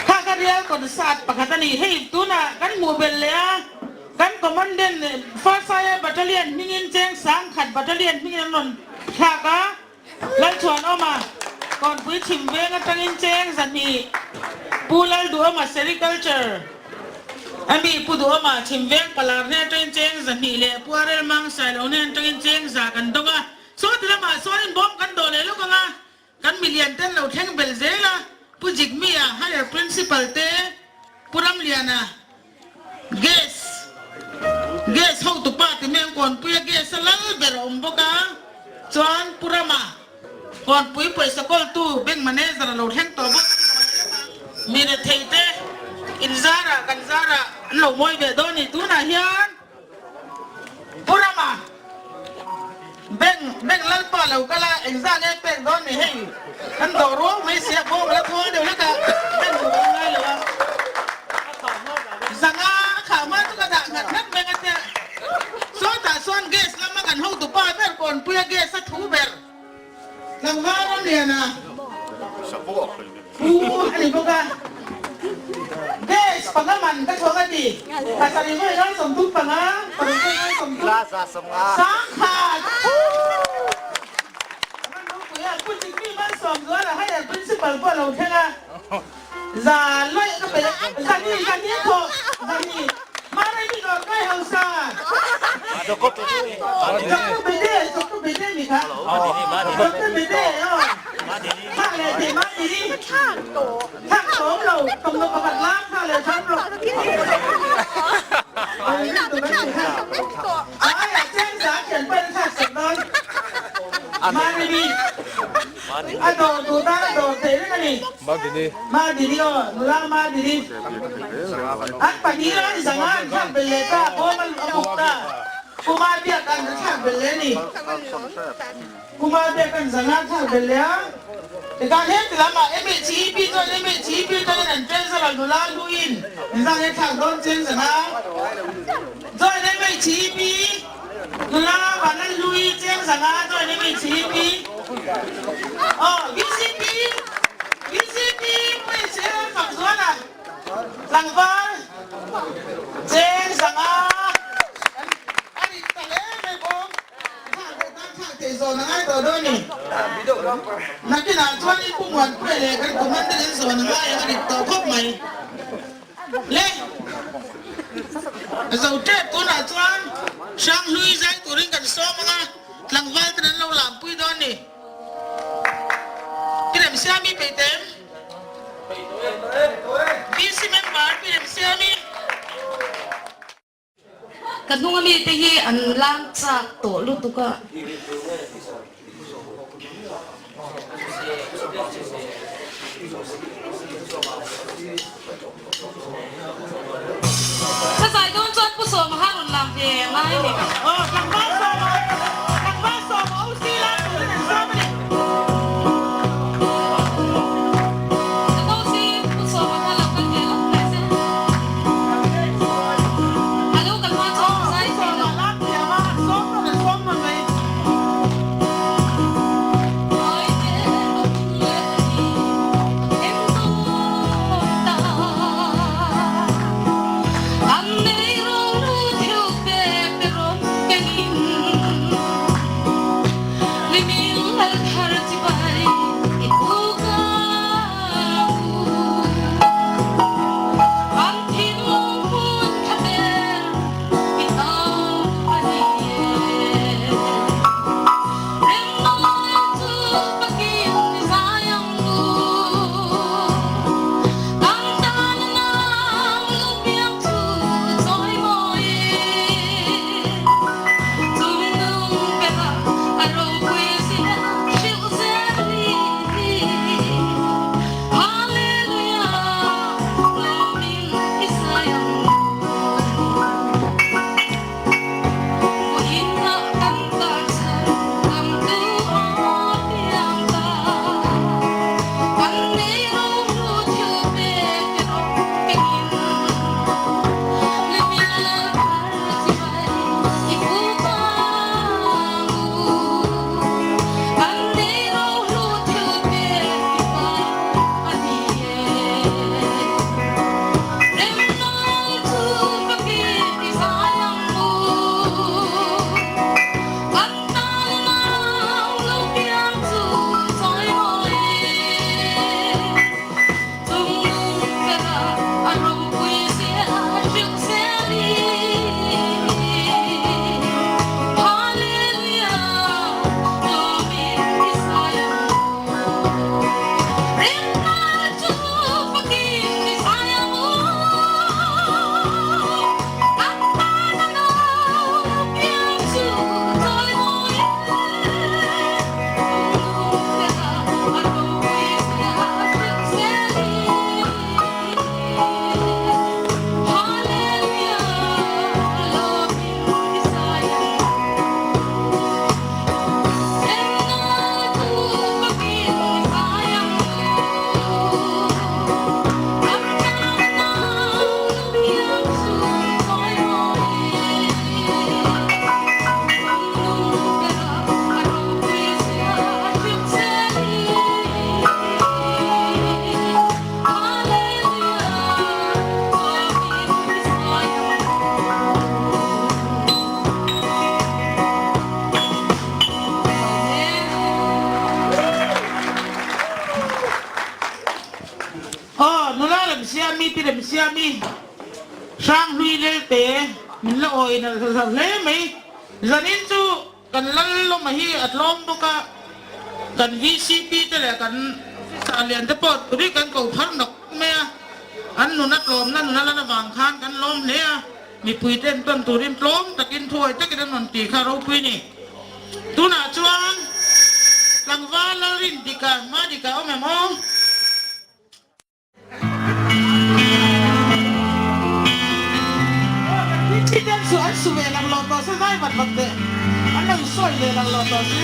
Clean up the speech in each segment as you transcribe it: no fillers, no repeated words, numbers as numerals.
Kha ka rial concert pakhat a ni. Hei tunah kan hmuh belh leh a, kan commandant First Air Battalion hmingin Cheng Sangkhat Battalion hmingin an rawn thlak a, Lalchhuanawma Kawnpui chhim veng atangin Cheng 200 Pu Lalduhawma Sericulture a mi Pu Duhawma chhim veng Palar hnen atangin Cheng 200 leh Pu Arel Mang Sailo hnen atangin Cheng 100 kan dawng a. Saw ti lamah sawn inbawm kan dawh leh lawk ang a, kan milian ten lo thleng bel zel a, Pu Jigme-a Higher Principal te, Pu Ramliana Gas Gas hotupa ti mai ang Kawnpuia Gas a lal ber a awm bawk a, chuan Pu Rama Kawnpui pawisa kawltu Bank Manager a lo thleng tawh bawk kan dawh leh lawk ang. Mi rethei te inzarah kan zarah an lo mawi ve dawn a ni tunah hian. Pu Rama, Bank, bank lalpa lo kal a, engzah nge pek dawn ni hei, kan dawh ruau mai sia, bawng la thawl deuh hlek a, bank duh kan ngai lo a. Zanga a khah hma chu ka dah nghat nghat mai ka tia. Sawtah sawn gas lama kan hotu pa ber kawnpuia gas a thu ber tlangval Ramliana pu a ni bawk a. Gas panga man ka chhuak a ti. Pasarih vawi ngai 35, paruk vawi ngai 30, 10,000. Ram ropui a pu Jigme Malsawmzuala higher principal pawh a lo thleng a. Za lawih ka pe zani zani thawh zani Mara mi dawr kai hausa Doctor Bede Doctor Bede mi kha Doctor Bede aw Thak leh thei ma diri Thak tawm lo thawmhnaw pakhat lak thak leh tham rawh Aiah cheng za thian pahin a thlak sak dawn Mara mi A dawr duh tan a dawr theih reng a ni. Madini aw, nula Madini. An pahnih an zanga an thlak belh leh ta, bawm a buk ta. Pu Mabiak an a thlak belh leh a ni. Pu Mabiak an zanga an thlak belh leh a. Tikhan heti lamah MHEP chuan MHEP atangin an treasurer nula luin engzah nge thlak dawn chiang zanga. Join MHEP. Nula van an hlui cheng zanga join MHEP aw VCP VCP Puichhe fak zuala tlangval cheng zanga kan a rit ta hle mai bawk thlak leh tan thlak theih zawn a ngai tawh dawn. a ni. Nakinah chuan i Pu Muanpuia leh kan Commander in zawn a ngai ang a dik tawh khawp mai. Le! Zo tep tunah chuan Hranghlui zai turin kan sawm ang a, tlangval ten an lo lampui dawn ni. Pi Remsiami Peitem, VC member Pi Remsiami. Ka hnung ami te hi an lang chak tawh lutuk a. Ka zai dawn chuan Pu Sawma kha rawn lang ve ngai ni. Aw tlangval Sawma, tlangval Sawma OC la turin an sawm a ni. Ka OC Pu Sawma kha lo kal ve lawk mai se. A lo kal hma chuan ka zai thei lo. Aw, nula Remsiami, Pi Remsiami, Hranghlui Lelte, min la awi nalh hlarh hle mai. Zanin chu Kan Lallawma hi a tlawm bawk a, kan VCP te leh kan officer lian te pawh turi kan ko thar nawk mai a, an nun a tlawmna nun a lan avang khan kan lawm hle a, mipui te an tawn turin tlawm takin thuai takin an rawn ti kha ropui ni. Tunah chuan tlangval Lalrindika, Madika awm em aw? Thiten chu an su ve lang lo tawh se zai vat vat teh an lo insawi ve lang lo tawh si.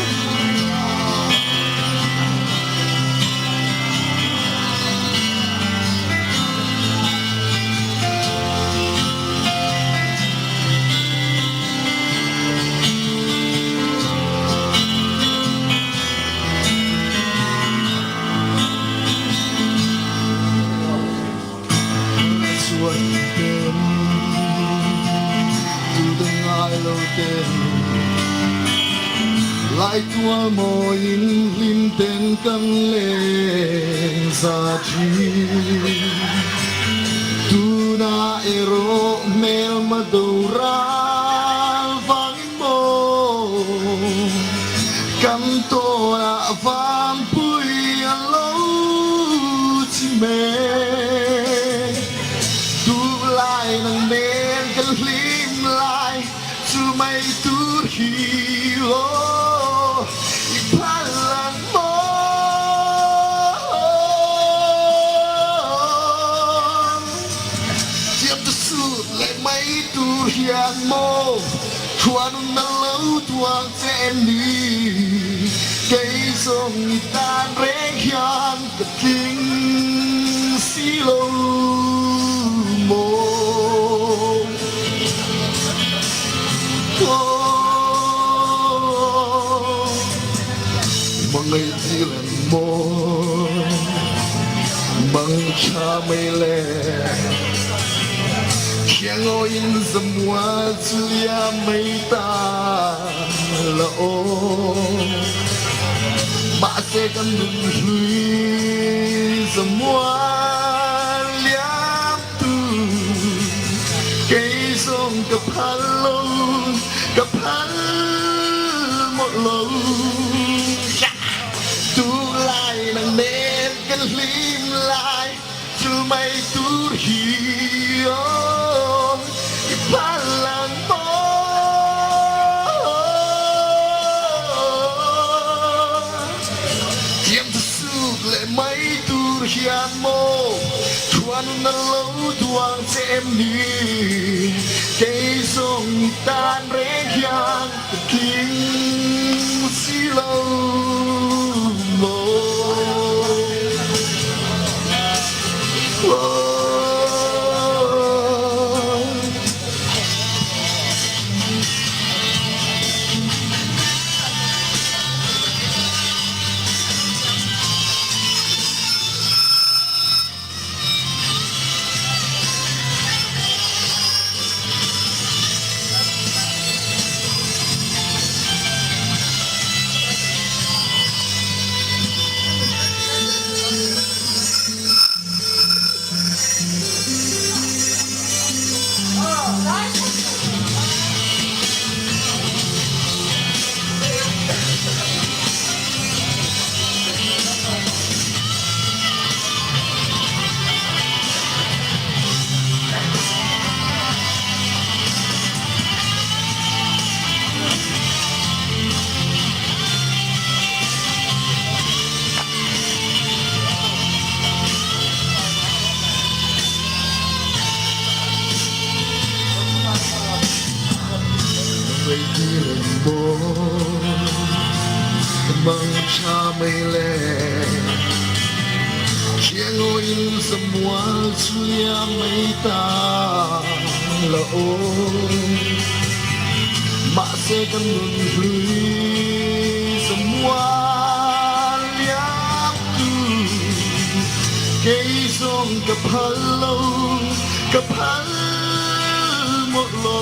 mawiin hlim ten kan leng za thin. Tunah erawh hmelma do ral vangin maw kan tawnah vanpui a lo chi mek. Duhlai nang nen kan hlim lai chu mai tur hi aw i phal ang maw? Thiam chu sut leh mai tur hian maw thuanun a lo tuang che em ni? Kei zawng i tan reng hian ka tling si lo maw? Mangai dil an maw mang tha mei le Khiangawiin zamua chu liam mei ta la aw Mahse kan nun hlui zamua liam tu kei zong ka phal lo ka phal mawlh lo tu lai nang nen kan hlim lai cu mei tur hi oh i phal lang maw Thiam tu suk le mei tur hian maw thuan na lo duang che em ni kei zong i tan reng hian ka tling si lo maw. Oh. Mangtha mei le Khiangawiin zamual chu liam mei ta la aw Mahse kan nun hlui zamual liam tu Kei zong ka phal lo ka phal mawlh lo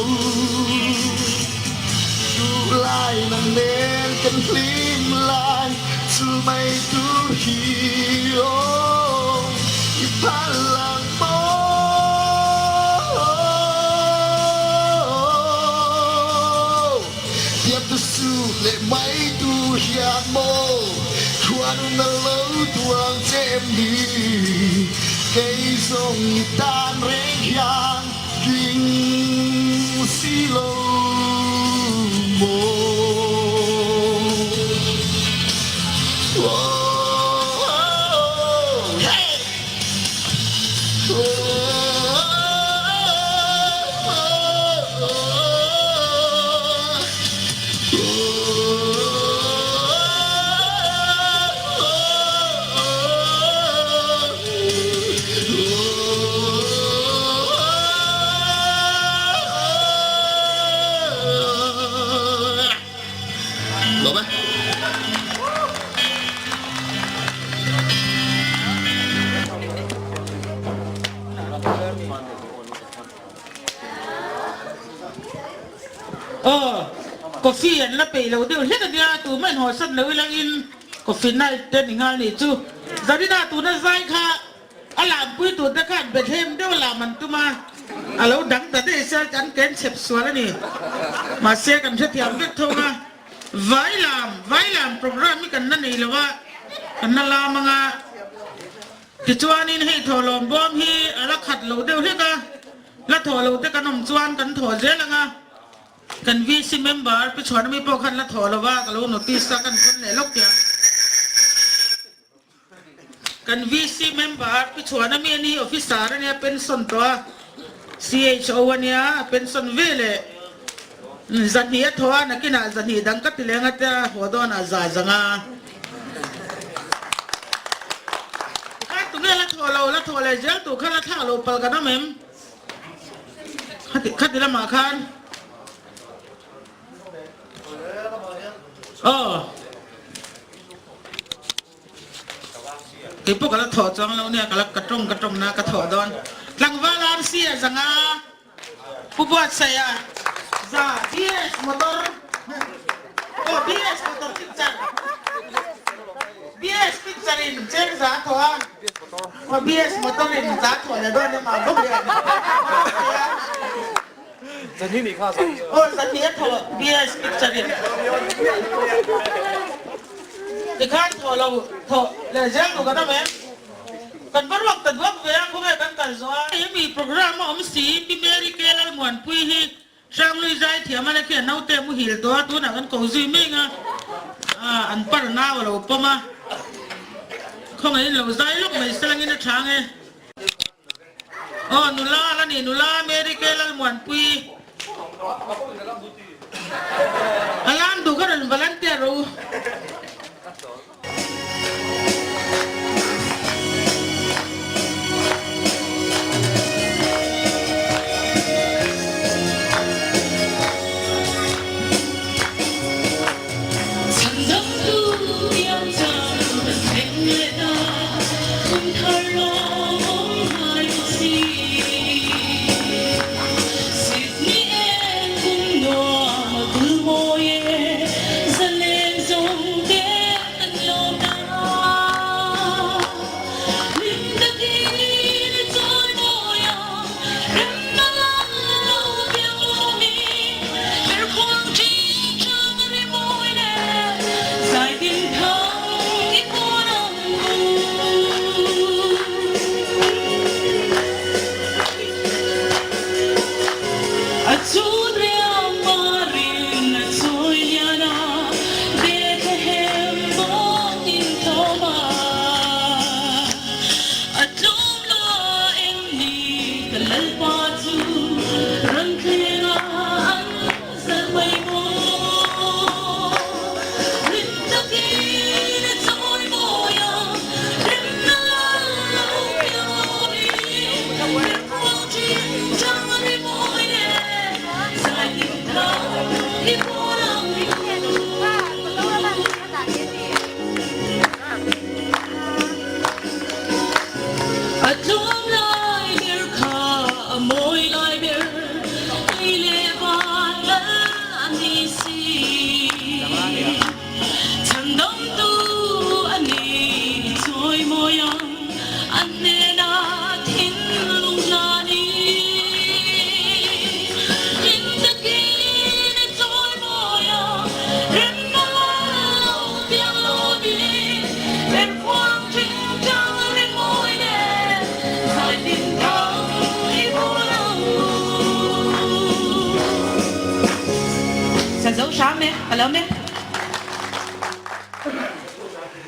Duh lai nang nen kan hlim lai cu mei tur hi aw i phal lang maw Tiam tu su le mei tu hian maw thuan na lo tuang che em ni kei zong i tan reng hian tling si lo maw Oh, hey! Oh, Lawm e. Coffee an la peih lo deuh hlek a nia, tumah in haw san lo ila in coffee night te ni nghal nih chu. Zarina tuna zai kha a lampui tur te khan Bethlehem deuh a lam an tum a, a lo dang ta daih sia an ken chhep sual a ni. Mahse kan hrethiam vek thung a, vai lam, vai lam programme hi kan la nei lo a, kan la lam anga. Tichuanin hei thawhlawm bawm hi a la khat lo deuh hlek a, la thawh lo te kan awm chuan kan thawh zel ang a, kan VC member Pi Chhuanami pawh khan la thawh lo va, ka lo notice a, kan khawn leh lawk tih ang. Kan VC member Pi Chhuanami a ni, officer a nia, pension tawh a, CHO a nia, a pension ve leh zahnih a thawh a, nakinah zahnih dang ka ti leng a tia, haw dawnah za zang a. Kha tunge la thawh lo, la thawh leh zel tur kha la thlak lo pal kan awm em? Khati khati lamah khan aw. Kei pawh ka la thawh chuang lo nia, ka la ka tawng ka tawng na ka thawh dawn. Tlangval RC a zanga Pu Buatsaia za BS motor aw BS motor picture BS picture in cheng za a thawh a aw BS motor in za a thawh leh dawn em ang bawk hian Aw zahnih a thawh BS picture in tikhan thawh lo thawh leh zel duh kan awm em? Kan va ruak ta duak ve a khawnge kan kal zawh a. Hemi program a awm si Pi Mary K Lalmuanpui hi Hranglui zai thiam a la khi a naute muhil tawh a tunah kan ko zui meng a an par nau a lo pawm a khawngaih in lo zai lawk mai selangin a tha ang e. Aw nula la ni nula Mary K Lalmuanpui a lam duh kha rawn volunteer rawh u.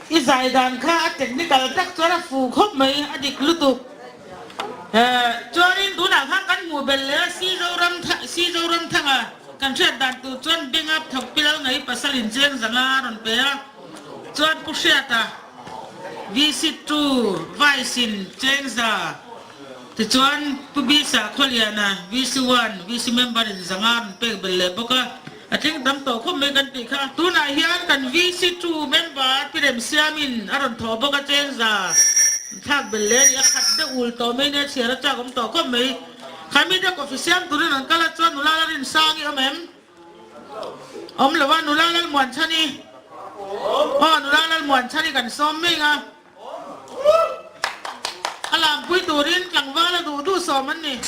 I zai dan kha a technical tak chuan a fu khawp mai, a dik lutuk. Chuanin tunah khan kan hmuh belh leh a, Sizoramthanga kan hriat dan tur chuan Bengap thawk pilal ngei pasal incheng zanga a rawn pe a, chuan Pu Hriata VC tu Vice in Chengza tichuan Pu Bisa Khawliana VC one VC member in zanga rawn pek belh leh bawk a, a tling tam tawh khawp mai kan tih kha. Tunah hian kan VC tu member Pi Remsiamin a rawn thawh bawk a Chengza thlak belh leh a ni, a khat deuh ul tawh mai nia chhiar a chak awm tawh khawp mai. Khami te coffee siam turin an kal a chuan nula la rin sang i awm em? Awm lo a, nula Lalmuanchhani. Aw, nula Lalmuanchhani kan sawm mek a. A lampui turin tlangval a duh duh sawm an ni.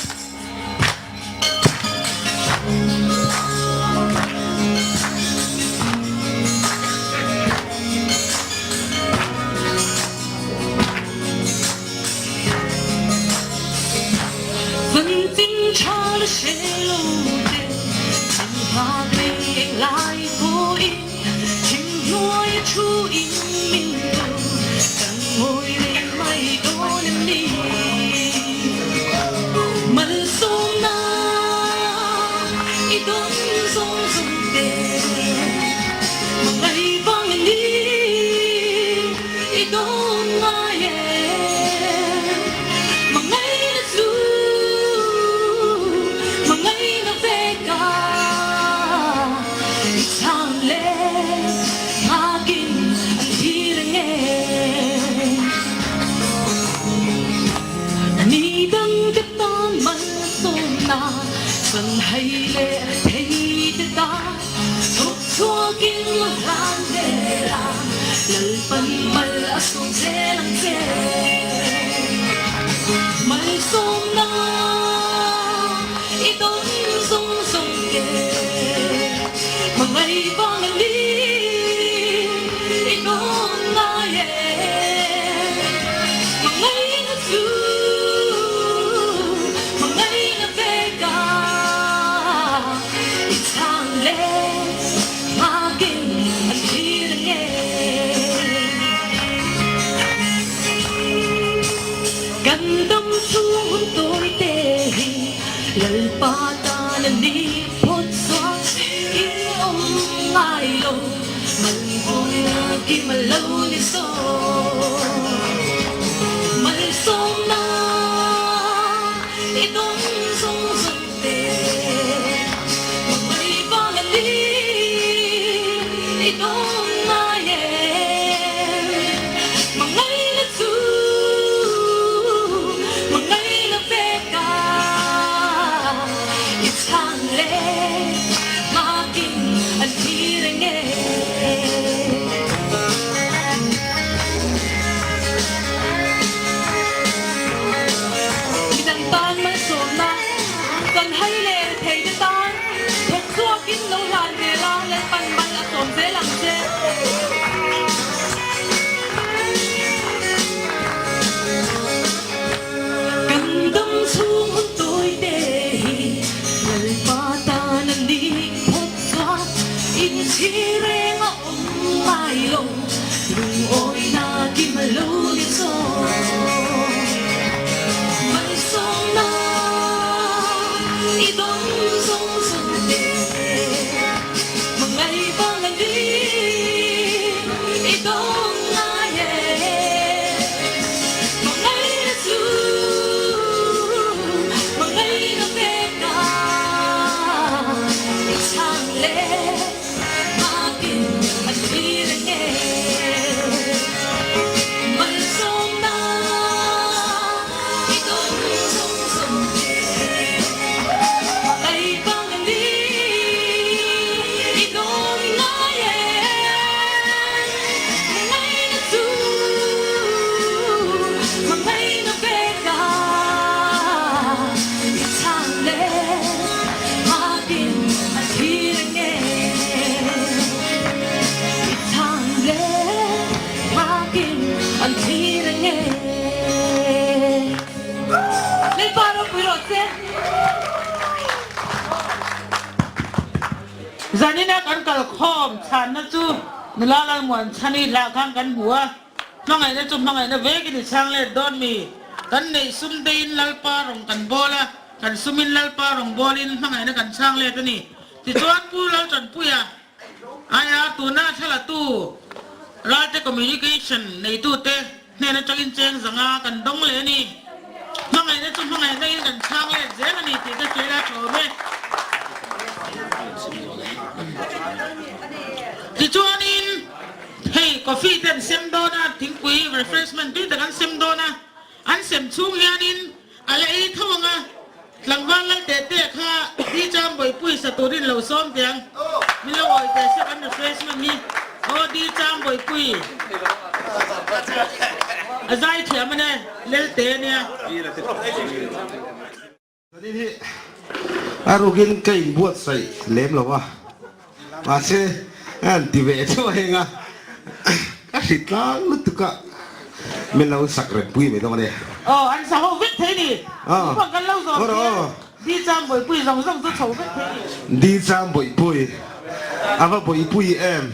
Zanina kan kalkhawm chhanna chu nula Lalmuanchhani hlah khan kan hmu a, hmangaihna chu hmangaihna vekin i chhang let dawn mi? Kan neih sum deiin Lalpa rawng kan bawl a, kan sumin Lalpa rawng bawlin hmangaihna kan chhang let a ni. Tichuan Pu Laltanpuia aia tuna thlalatu Ralte Communication neitute hnen atangin cheng zanga kan dawng leh a ni. Hmangaihna chu hmangaihna in kan chhang let zel a ni tih ka sawi la tha awm e. Tichuanin hei coffee te an sem dawn a, thingpui refreshment tui tak an sem dawn a, an sem chhung hianin a la ei tho ang a. Tlangval lal teh teh kha Di Chang Bawihpui sa turin lo sawm teh ang. Min lo awi teh se kan refreshment hi. Aw Di Chang Bawihpui a zai thiam a ne, lel te a nia. Zanin hi a rukin ka inbuatsaih lem lo a, mahse a han ti ve theuh a heng a, ka hri tlang lutuk a, min lo sak reng pui mai dawn a ni. Aw, an sa ho vek thei ni. Tupang kan lo zawm hian Di Chang Bawihpui zawng zawng chu chho vek thei ni. Di Chang Bawihpui, a va bawihpui em?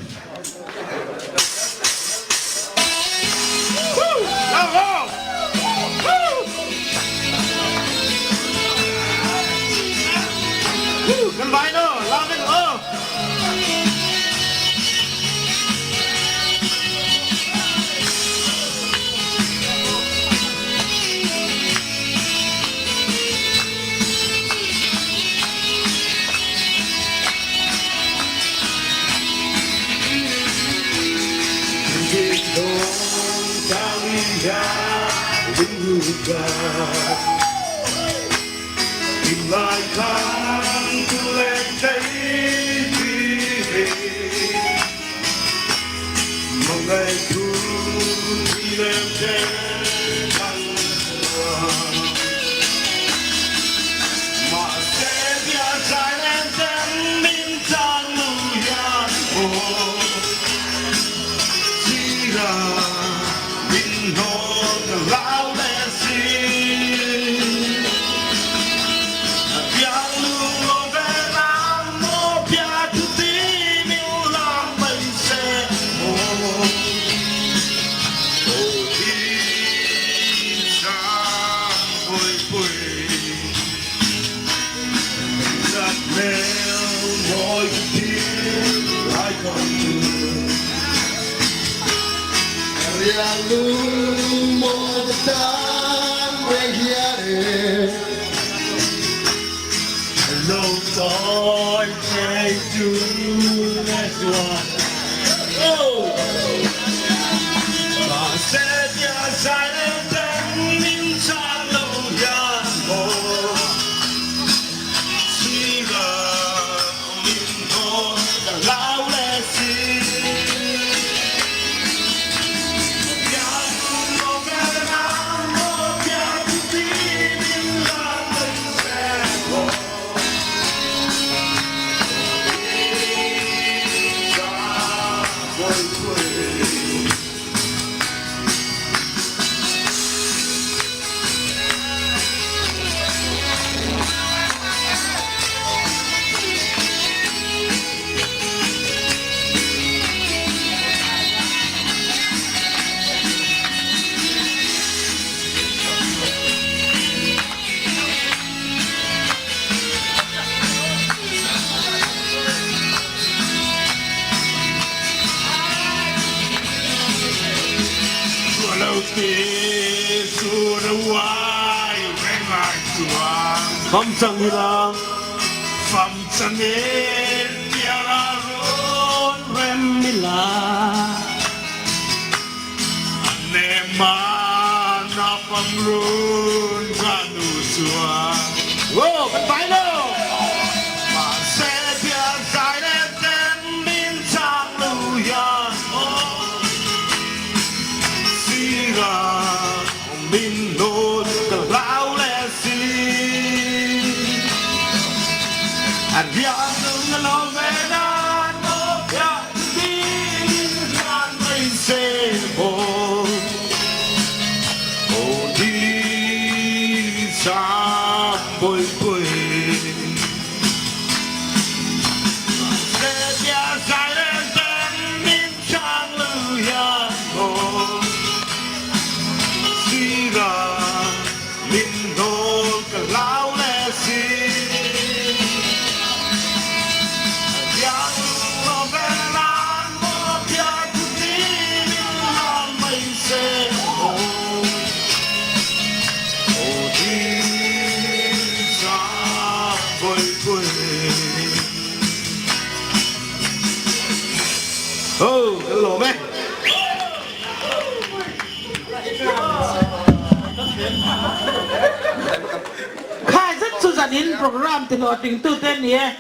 Kha zet chu zai. Zan in program ti hlawhtlingtute an ni e.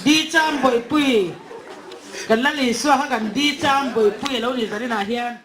Di Cham Bawihpui, Kan Lal Isua kha kan Di Cham Bawihpui a lo ni zan inah hian.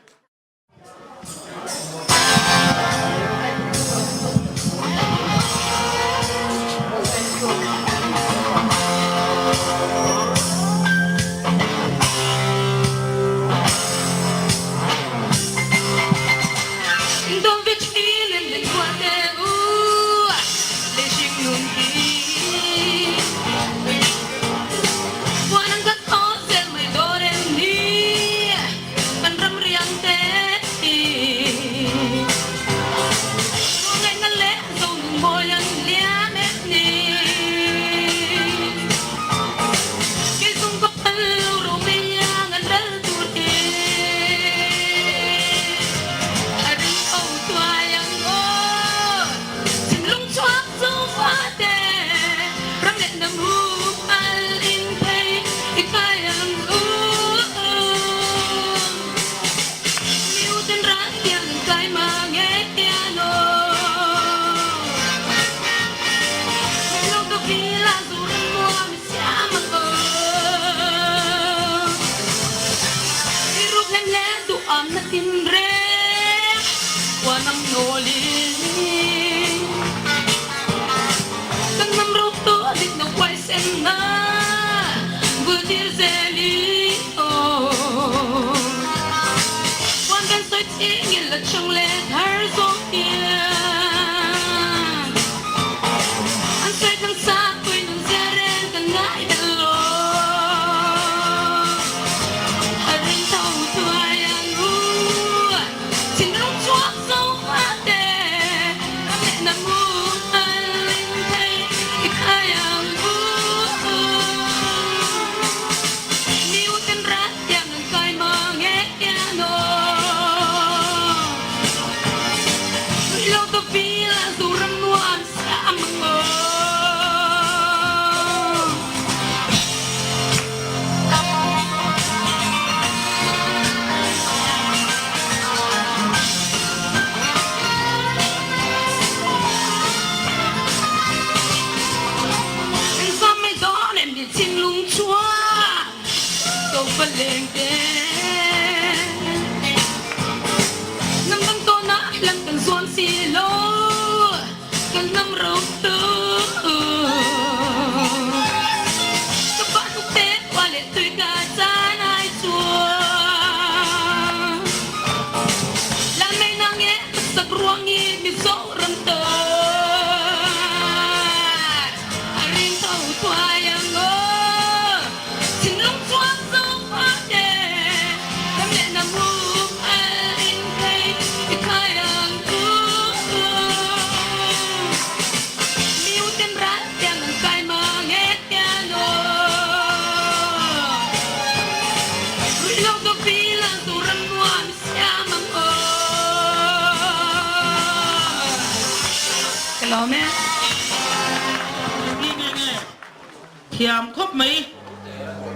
Thiam khawp mai.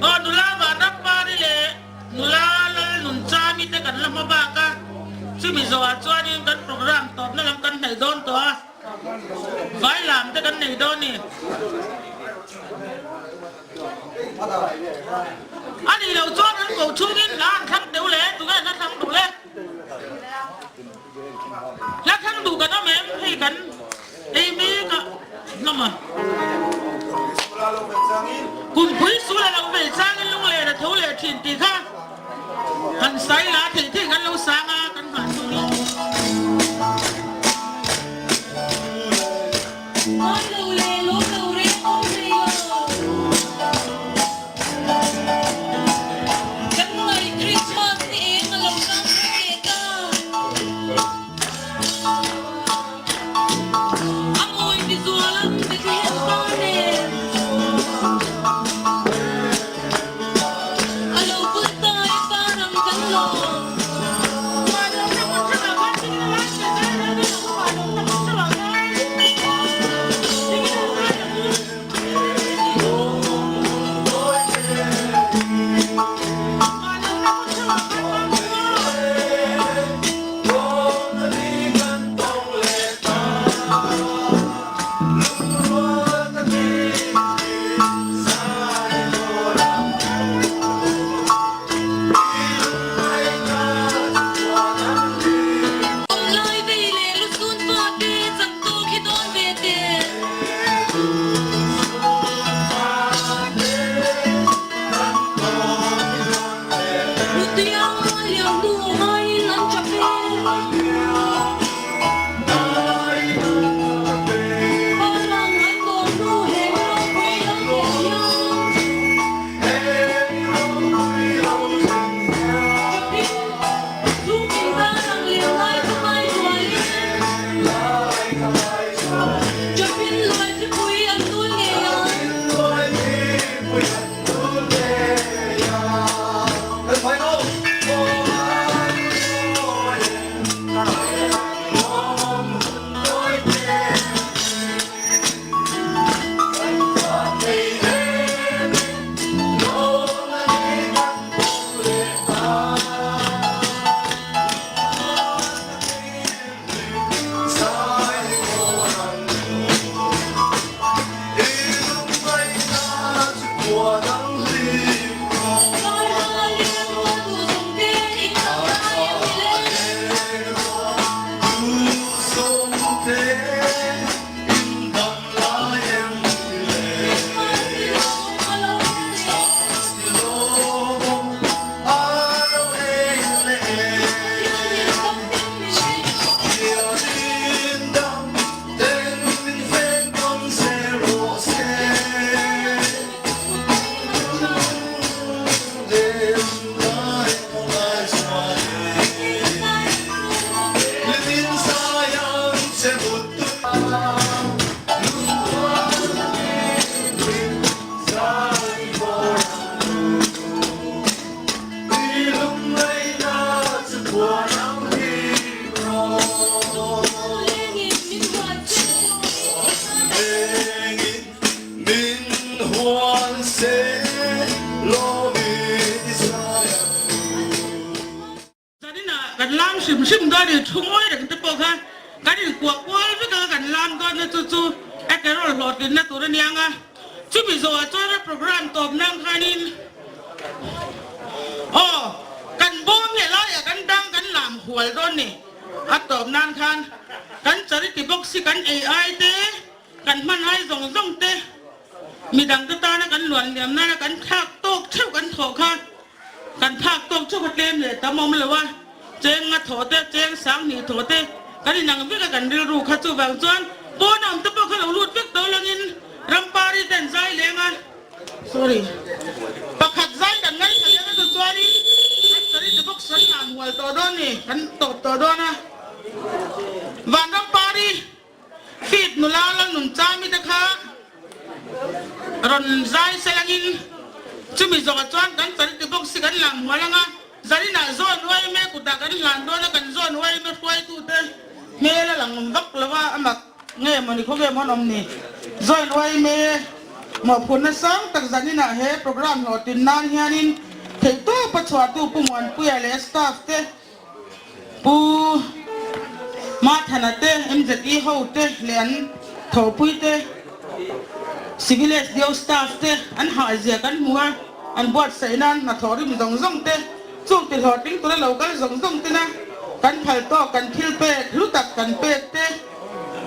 Aw nula Vanrampari leh nula Lalnunchami te kan la hma bak a, chumi zawhah chuanin kan program tawpna lam kan hnaih dawn tawh a, vai lam te kan nei dawn ni. A nih loh chuan an ko chhungin hla an thlang deuh le, tunge hla thlang duh le? Hla thlang duh kan awm em? Hei kan ei mek a hnawm a. Kumpui sul a lo vei changin lunglen a tho leh thin tih kha han sai la theih theih kan lo sang a kan nghah chungin. hrim dawn a ni. Thu ngawi reng te pawh kha kan inkuah kual vek a, kan lam dawn a, chu chu a carol hlawhtlinna tur a niang a. Chumi zawhah chuan a program tawp nan khanin aw kan bawm leh laiah kan dang kan lam hual dawn ni. A tawp nan khan kan charity box hi kan ei ai te, kan hman ai zawng zawng te, midangte tana kan luan liam nana kan thlak tawk theuh kan thawh kha Kan phak tawk chu ka tlem leh tam awm lo a, cheng nga thawh te, cheng sang hnih thawh te kan inang vek a kan rilru kha chuvang chuan pawn a awm te pawh kha lo lut vek tawh langin Rampari te an zai leng a, sorry, pakhat zai kan ngaithla leng a chu chuanin kan charity box kan lam hual tawh dawn ni, kan tawp tawh dawn a, Vanrampari. Feet nula Lalnunchami te kha rawn zai selangin chumi zawhah chuan kan charity box hi kan lam hual anga zaninah zawn uaime kutah kan hlan dawn a, kan zawn uaime hruaitute hmel a lang vak lo a, a mak nge mawni khaw nge maw an awm ni. Zawn uaime mawhphurhna sang tak zaninah he program hlawhtlin nan hianin theihtawpa chhuahtu Pu Muanpuia leh a staff te, Pu Mathana te, MZE ho te leh an thawhpui te, Civil SDO staff te an hahzia kan hmu a, an buatsaih nan hnathawh rim zawng zawng te, chung ti hlawhtling tura lo kal zawng zawng tena kan phal tawk kan thil pek hlu tak kan pek te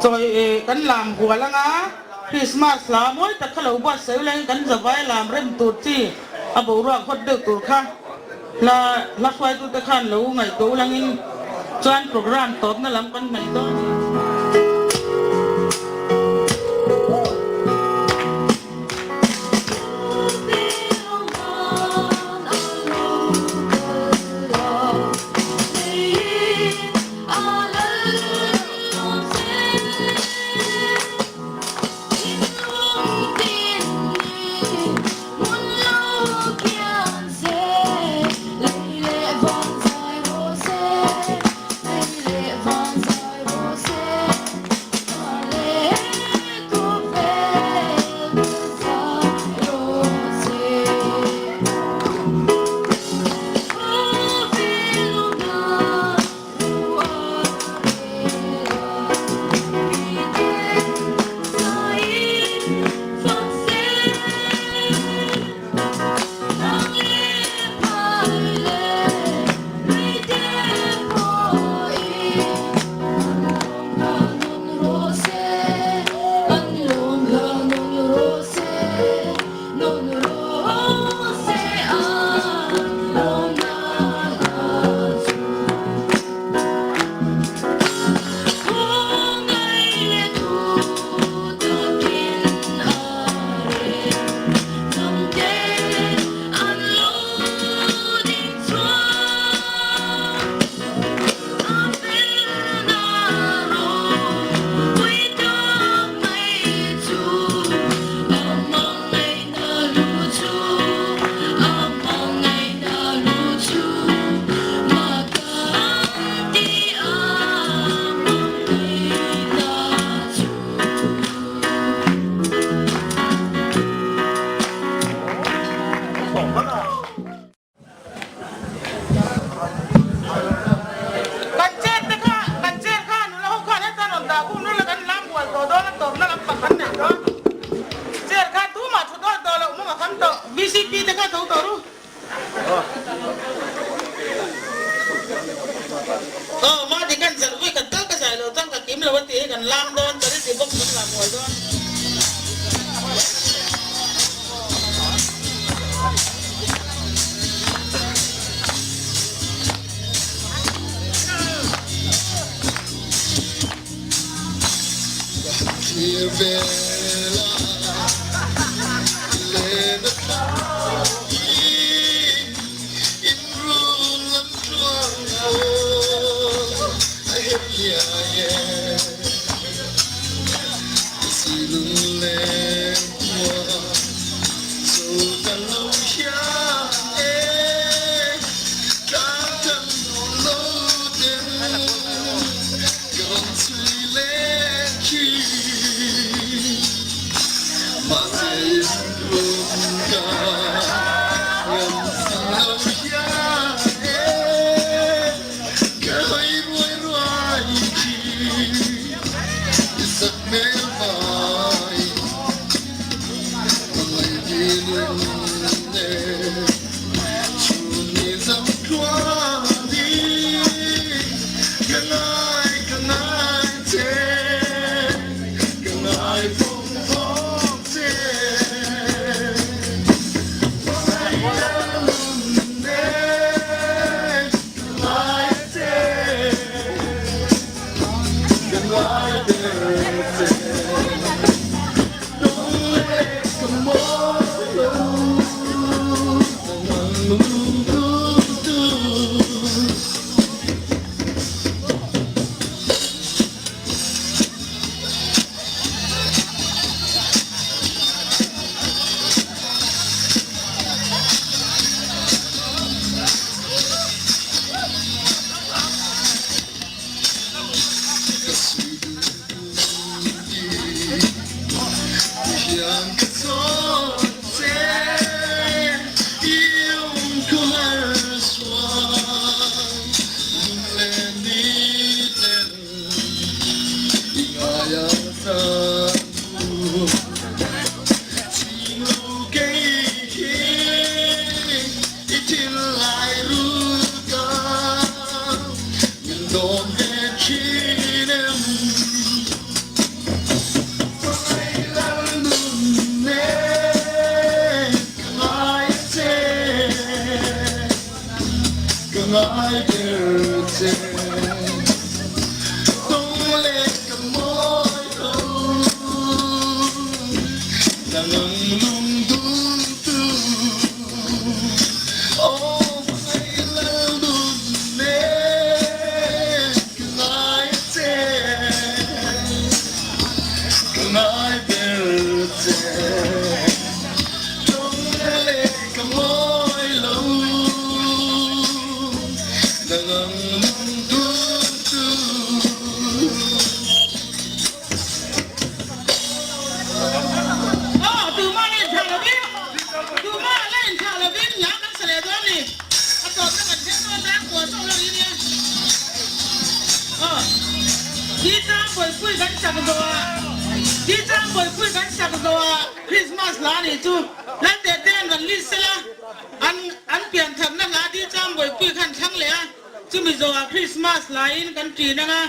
chawi kan lam hual anga Krismas hla mawi tak kha lo buatsaih ulangin kan zavai lam rem tur chi a boruak hawt deuh tur kha Hla hla hruaitute khan lo ngaihtuah ulangin chuan program tawpna lam kan hnaih dawn a ni. Kan chet te kha, kan chet kha nula ho khan heta rawn dah khum nula kan lam bual tawh dawn a tawpna lam pang kan nei dawn. Chair kha tumah thu dawn tawh loh mawng a kham tawh. VCP te kha tho tawh ru. Aw mahni kan zalh vui khat tal ka zai lo chuan ka kim lo a tih hi kan lam dawn charity box kan lam bual dawn. thin em? Mai lal nun nen ka ngai a che, ka ngai ber che. Tawng leh ka mawi lo, nang ang lung dun tu. Aw mai lal nun nen ka ngai a che, ka ngai ber che. Tawng leh ka mawi lo, nang ang lung dun tu. Aw, tuma la inthah lovin, tuma la inthah lovin hla kan sa leh dawn ni. A tawpna kan thleng dawn tan kuah zawk lo i nia. Aw, thi chang bawihpui kan sak zawh ah, thi chang bawihpui kan sak zawh ah Christmas hla nih chu Lalte te an rawn list sela, an an piantharna hla thi chang bawihpui khan thlang leh a. Chumi zawhah Christmas laiin kan ṭin anga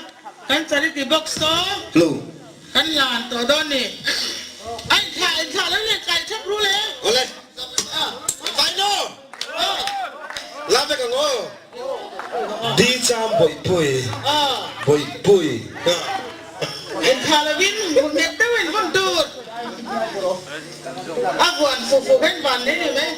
kan charity box saw kan lan tawh dawn ni. A inthlah inthlah lo leh kai ṭhap ru le. Awle. Vai no. La vek ang aw. Di cham bawihpui. Bawihpui. Inthlah lovin nghet deuhin vawn tur. A vuan fuh fuh khan van nei ni mai.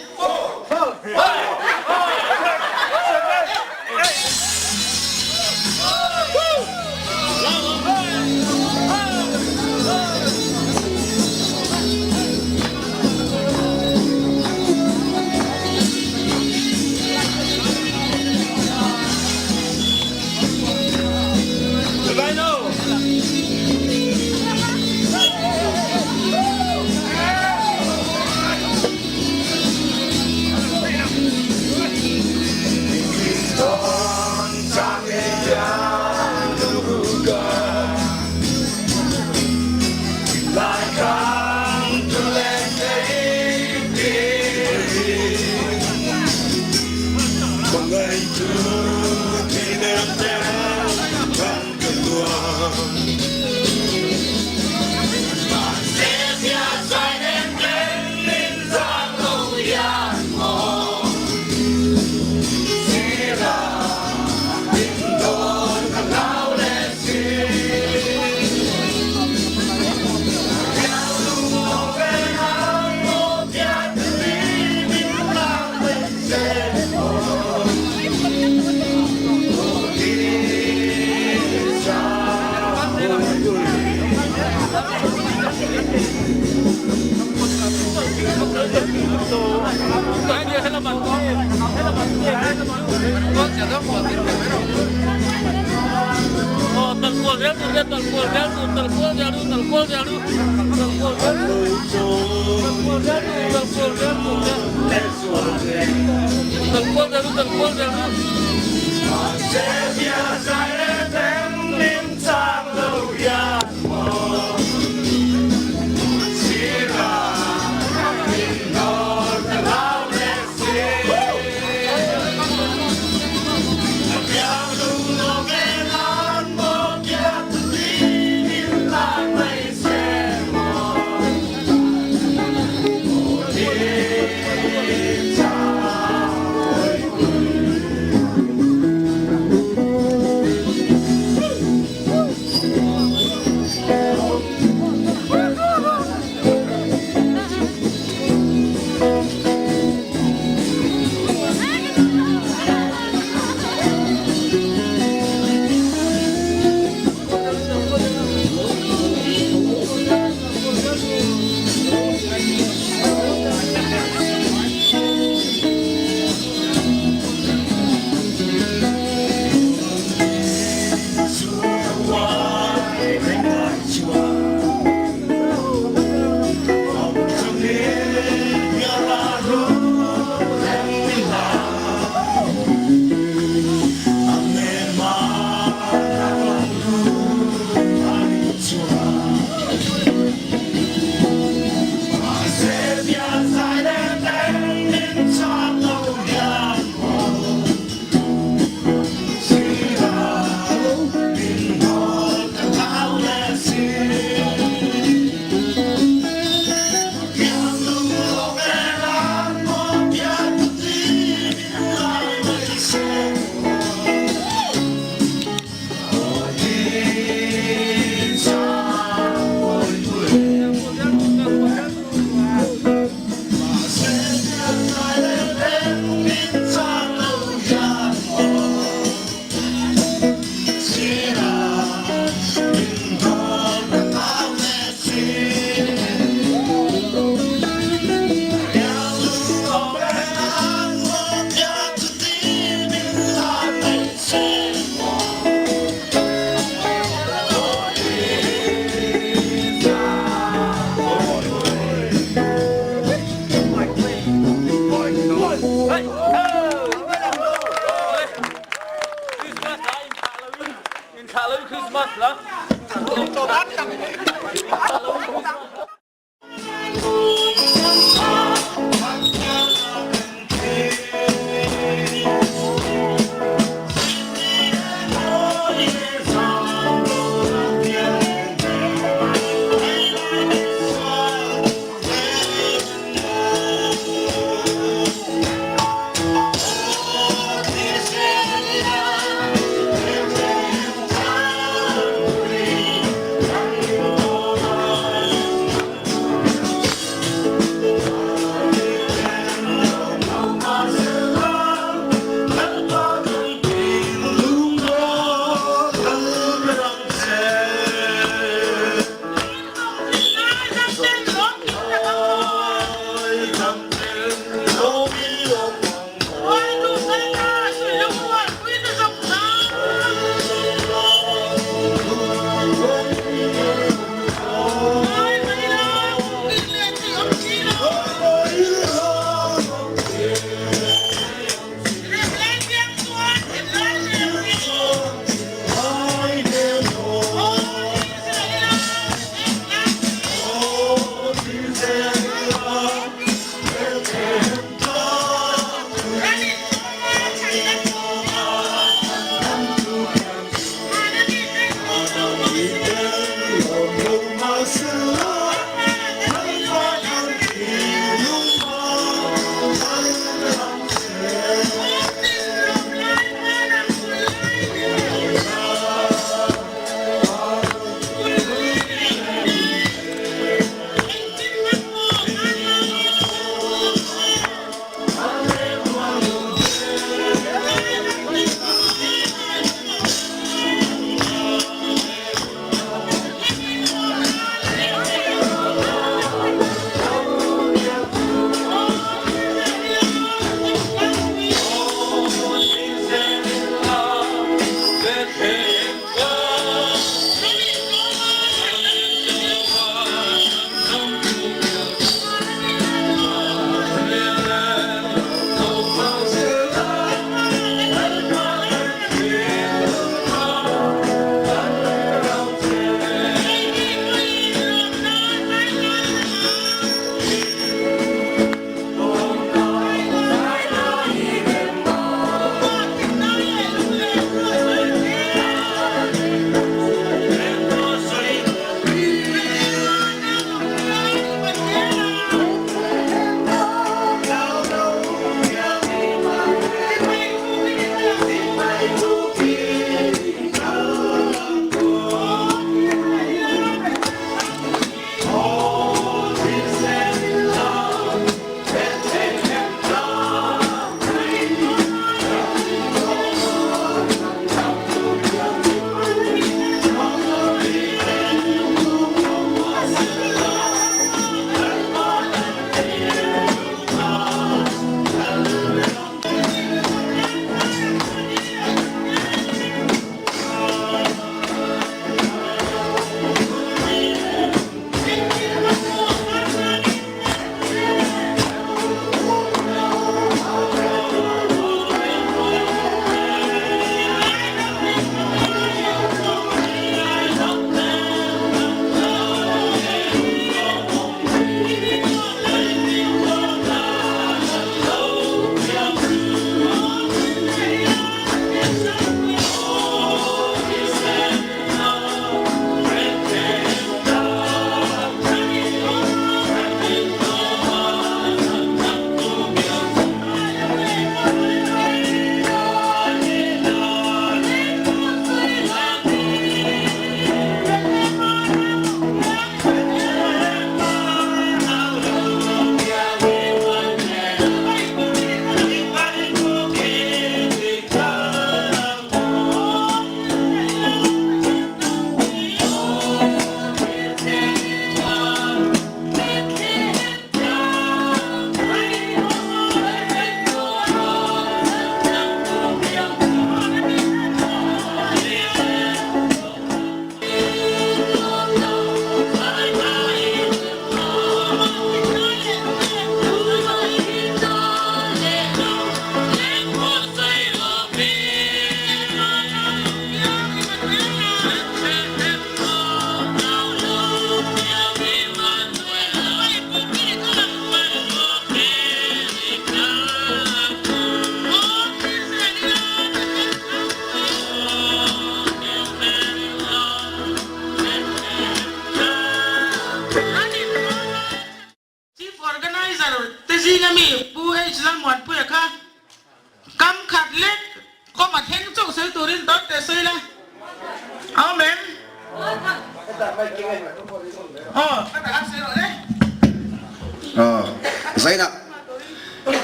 Zaina,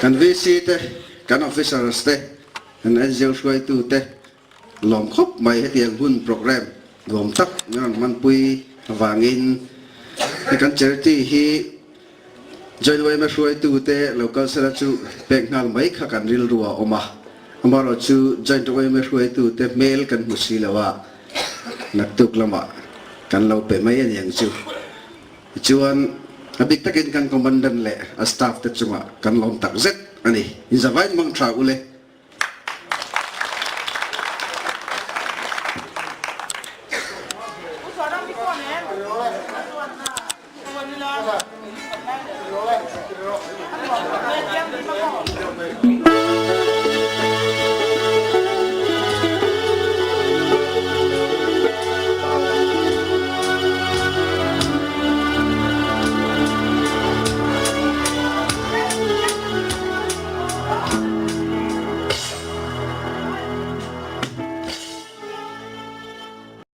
kan VC te, kan officers te, kan NGO hruaitu te lawm khawp mai hetiang hun programme nuam tak min rawn hmanpui avangin he kan charity hi Joint yma hruaitu te lo kal sela chu pek nghal mai kha kan rilru a awm a, amaherawhchu Joint yma hruaitu te hmel kan hmu si lo a, naktuk lamah kan lo pe mai a ni ang chu. Tichuan, a bik takin kan Commandant leh a staff te chungah kan lawm tak zet a ni. Inzavain mang tha ule.